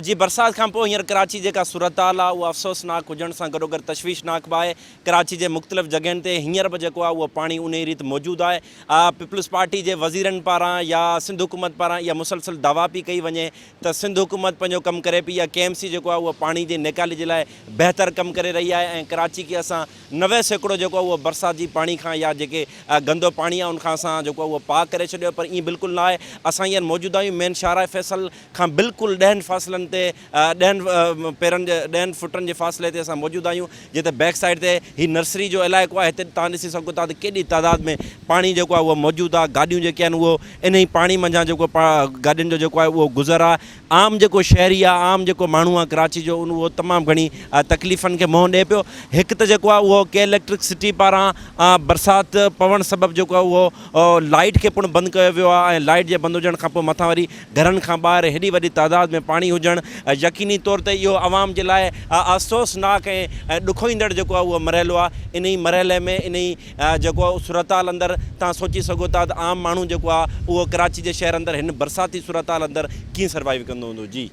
جي برسات کان پوء هينئر ڪراچي جيڪا صورتحال آهي اها افسوسناڪ هجڻ سان گڏوگڏ تشويشناڪ به آهي. ڪراچي جي مختلف جڳهين تي هينئر به جيڪو آهي اهو پاڻي انهي ريت موجود آهي. پيپلز پارٽي جي وزيرن پاران يا سنڌ حڪومت پاران اها مسلسل دعويٰ پئي ڪئي وڃي ته سنڌ حڪومت پنهنجو ڪم ڪري پئي يا ڪي ايم سي جيڪو آهي اهو پاڻي جي نيڪالي جي لاء بهتر ڪم ڪري رهي آهي ۽ ڪراچي کي اسان 90% جيڪو آهي اهو برسات جي پاڻي کان يا جيڪي گندو پاڻي آهي ان کان اسان جيڪو آهي اهو پاڪ ڪري ڇڏيو پر ائين بلڪل نه آهي. اسان هينئر موجود آهيون مين شاهراهه فيصل کان بلڪل ڏهن فاصلن تي ڏهن پيرن جي ڏهن فٽن جي فاصلي تي اسان موجود آهيون جتي بيڪ سائيڊ تي هي نرسري جو علائقو آهي هتي توهان ڏسي سگهو ٿا ته ڪيڏي تعداد ۾ پاڻي جيڪو آهي اهو موجود آهي گاڏيون جيڪي آهن اهو انهي پاڻي منجهان جيڪو گاڏين جو جيڪو آهي اهو گذر آهي عام جيڪو شهري آهي عام جيڪو ماڻهو آهي ڪراچي جو ان اهو تمام گهڻي تڪليفن کي منهن ڏئي پيو هڪ ته جيڪو آهي اهو ڪي اليڪٽرڪ سٽي پاران برسات پوڻ سبب جيڪو آهي اهو لائيٽ کي پڻ بند ڪيو ويو آهي ۽ لائيٽ جي بند هجڻ کان پوء مٿان وري گهرن کان ٻاهر هيڏي وڏي تعداد ۾ پاڻي هجڻ يقيني طور تي اهو عوام جي لاء افسوسناڪ ۽ ڏکوئيندڙ جيڪو آهي اهو مرحلو آهي انهي مرحلي ۾ انهي جيڪو صورتحال اندر توهان سوچي سگهو ٿا ته عام ماڻهو جيڪو آهي اهو ڪراچي جي شهر اندر هن برساتي صورتحال اندر ڪيئن سروائيو ڪندو هوندو جي.